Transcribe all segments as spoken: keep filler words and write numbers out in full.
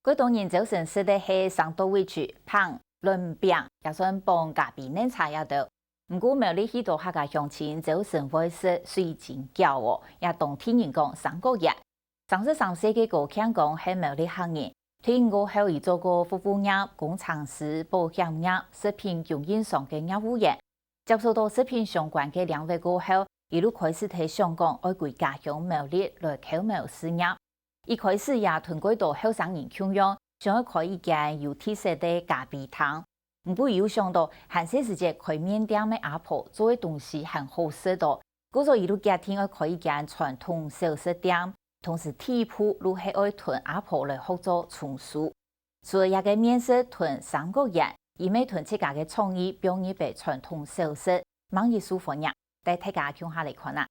蓋多人朝晨食个係生豆仔、粄、卵餅，也算傍咖啡奶茶這兜。毋過苗栗許多客家鄉親朝晨會食水晶餃哦，也當地人講三角圓。三十三歲个高慶光係苗栗客人，退伍後佢做過服務業、工程師、保險業、食品供應商个業務員。接觸到食品相關个領域過後，佢就開始在想講愛歸家鄉苗栗來剾苗試業。一開始也同蓋多後生人共樣，想愛開一間有特色个咖啡廳。毋過佢又想到，還細時節開麵店个阿婆做个東西還好食哦，故所佢就決定愛開一間傳統小食店，同時第一步就係愛同阿婆來學做蔥酥。除了這個麵食同三角圓，佢乜同自家个創意放入去傳統小食，吂一受歡迎，帶大家共下來看啊！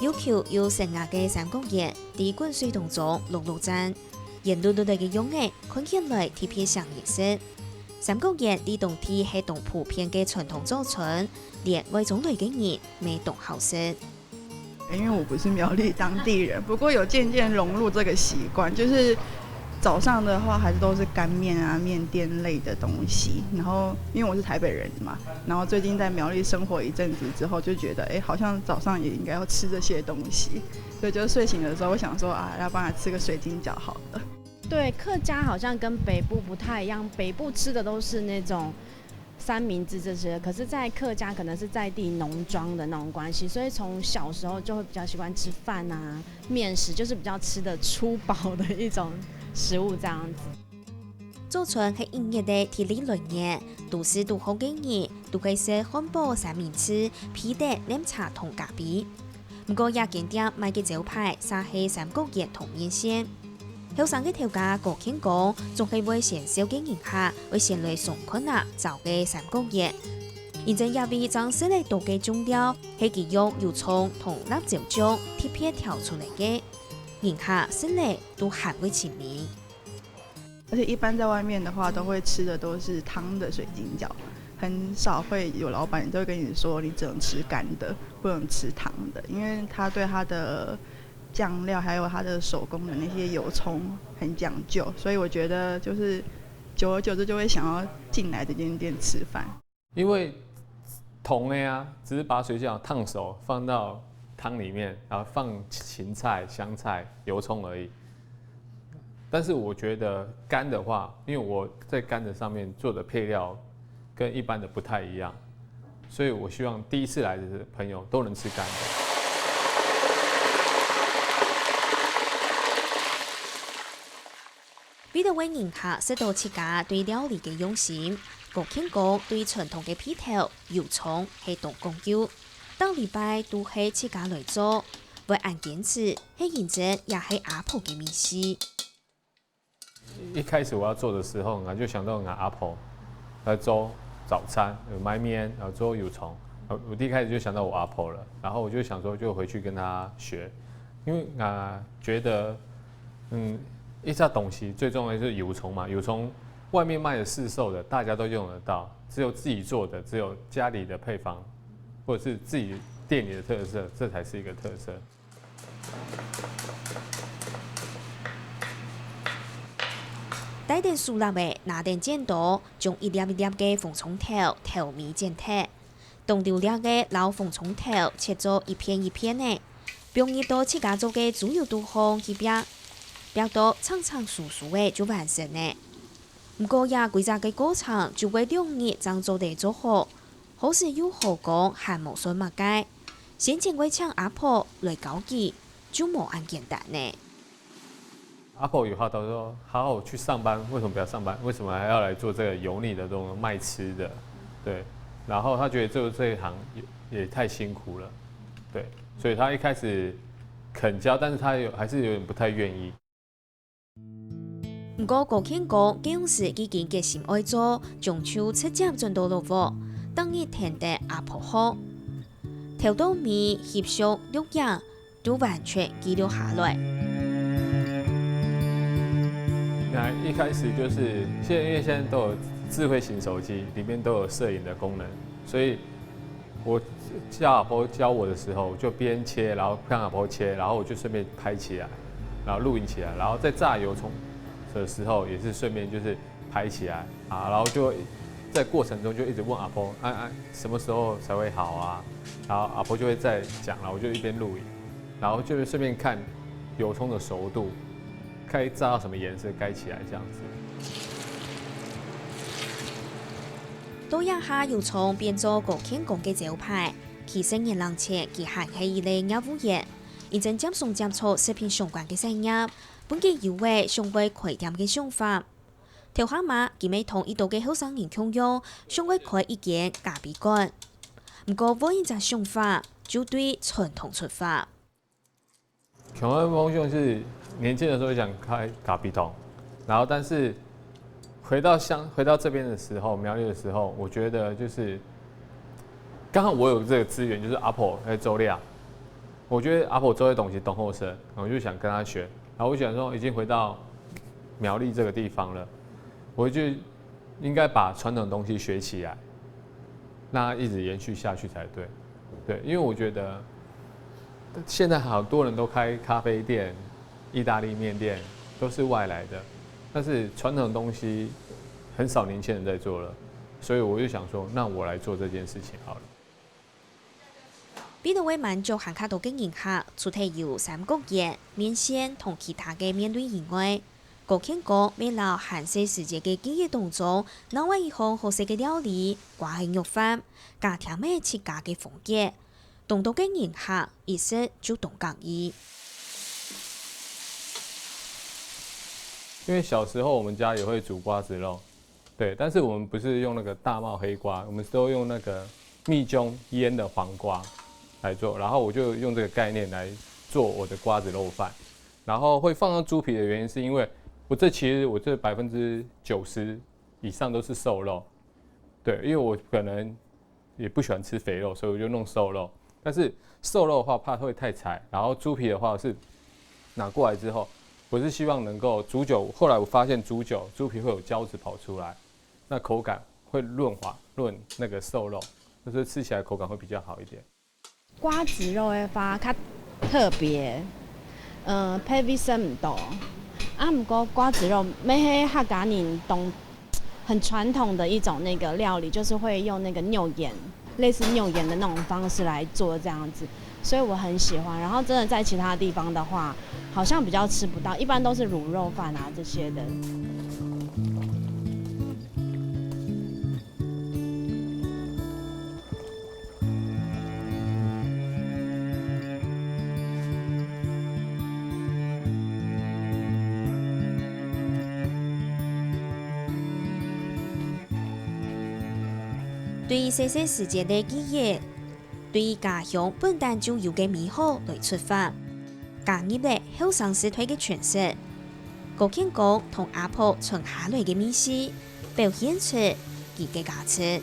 要求有生芽个三角圓，在滾水當中淰淰轉，圓碌碌个樣仔，看起來特別像日式。三角圓在當地係當普遍个傳統早餐，連外庄來个人乜當好食。 因為我不是苗栗當地人，不過有漸漸融入這個習慣，就是早上的話還是都是乾麵啊、麵店類的東西。然後因為我是台北人嘛，然後最近在苗栗生活一陣子之後，就覺得哎，好像早上也應該要吃這些東西，所以就睡醒的時候，我想說啊，要不然來吃個水晶餃好了。對，客家好像跟北部不太一樣，北部吃的都是那種三明治這些，可是在客家可能是在地農庄的那種關係，所以從小時候就會比較喜歡吃飯啊、麵食，就是比較吃得粗飽的一種食物這樣子。早餐係一日个第二來源，讀書讀好个人都會食漢堡、三明治，配得奶茶同咖啡。毋過這間店賣个招牌，嗄係三角圓同麵線。 後生个頭家高慶光總係會先笑个人客，會先來上看啊，找个三角圓。因為這位正食了多个醬料，係佢用油蔥同辣椒醬特別調出來个，人客食了都還會尋味。而且一般在外面的話，都會吃的都是湯的水晶餃，很少會有老闆就會跟你說你只能吃乾的，不能吃湯的，因為他對他的 醬料，還有它的手工的那些油蔥很講究，所以我覺得就是久而久之就會想要進來這間店吃飯。因為同的啊，只是把水餃燙熟放到湯裡面，然後放芹菜、香菜、油蔥而已。但是我覺得乾的話，因為我在乾的上面做的配料跟一般的不太一樣，所以我希望第一次來的朋友都能吃乾的。 為著愛人客食到自家對料理个用心，高慶光對傳統个配料油蔥係當講究，逐禮拜都係自家來做，會恁堅持，係因為這係阿婆个味緒。 一開始我要做的時候，然後就想到拿阿婆來做早餐，有賣麵，然後做油蔥。我一開始就想到我阿婆了，然後我就想說就回去跟她學，因為啊覺得，嗯，一隻東西最重要就是油蔥嘛，油蔥外面賣的市售的大家都用得到，只有自己做的，只有家裡的配方或者是自己店裡的特色，這才是一個特色。 帶等手搦仔，拿等剪刀，將一粒一粒个紅蔥頭頭尾剪忒。當溜掠个摎紅蔥頭切做一片一片仔，放入到自家做个豬油肚項去煏，煏到青青酥酥仔就完成了。毋過這歸隻个過程就會兩日正做得做好， 好食又好講還無算麼个，先前會請阿婆來教佢，就無恁簡單呢。阿婆有話都說，好好去上班，為什麼不要上班？為什麼還要來做這個油膩的這種賣吃的？對，然後他覺得做這一行也也太辛苦了，對，所以他一開始肯教，但是他有還是有點不太願意。 毋過高慶光該央時已經決心愛做，將就直接轉到老屋，逐日跈等阿婆學。頭到尾翕相錄影，都完全記錄下來。那啊，一开始就是现在，因为现在都有智慧型手机，里面都有摄影的功能，所以我叫阿婆教我的时候，我就边切，然后看阿婆切，然后我就顺便拍起来，然后录影起来，然后在榨油葱的时候也是顺便就是拍起来啊，然后就在过程中就一直问阿婆，啊啊，什么时候才会好啊？然后阿婆就会再讲，然后我就一边录影，然后就顺便看油葱的熟度，该榨到什么颜色，该起来这样子。到這下油蔥變做高健康个招牌，其實年零前佢還係一個業務員，因為曾接觸食品相關个產業，分佢有了想愛開店个想法。頭下嘛，佢乜同一兜个後生人共樣，想愛開一間咖啡館。毋過換一隻想法，就對餐廳出發。 想要的方向是年轻的时候想开咖啡厅，然后但是回到乡回到这边的时候，苗栗的时候，我觉得就是刚好我有这个资源，就是阿婆在做料，我觉得阿婆做的东西懂后生，我就想跟她学，然后我想说已经回到苗栗这个地方了，我就应该把传统东西学起来，让它一直延续下去才对。对，因为我觉得现在好多人都开咖啡店、意大利面店，都是外来的，但是传统东西很少年轻人在做了，所以我就想说，那我来做这件事情好了。 為著愛滿足還較多个人客，除忒有三角圓、麵線同其他个麵類以外，高健康乜摎還細時節个記憶當中，另外一項好食个料理，掛係肉飯，加添仔自家个風格。當多个人客一食就當合意。因为小时候我们家也会煮瓜子肉，对，但是我们不是用那个大茂黑瓜，我们都用那个蜜鬃腌的黄瓜来做，然后我就用这个概念来做我的瓜子肉饭，然后会放上猪皮的原因是因为我这其实我这百分之九十以上都是瘦肉，对，因为我可能也不喜欢吃肥肉，所以我就弄瘦肉。但是瘦肉的话怕会太柴，然后猪皮的话是拿过来之后，我是希望能够煮久。后来我发现煮久，猪皮会有胶质跑出来，那口感会润滑，润那个瘦肉，就是吃起来口感会比较好一点。瓜子肉的话，它特别，呃，配味深唔多。啊，不过瓜子肉乜係客家人东很传统的一种那个料理，就是会用那个牛眼，类似牛眼的那种方式来做这样子，所以我很喜欢。然后真的在其他地方的话，好像比较吃不到，一般都是卤肉饭啊这些的。 對細細時節个記憶，對家鄉本旦就有个美好來出發，加入了後生時代个詮釋。高健康同阿婆傳下來个味緒，表現出佢个價值。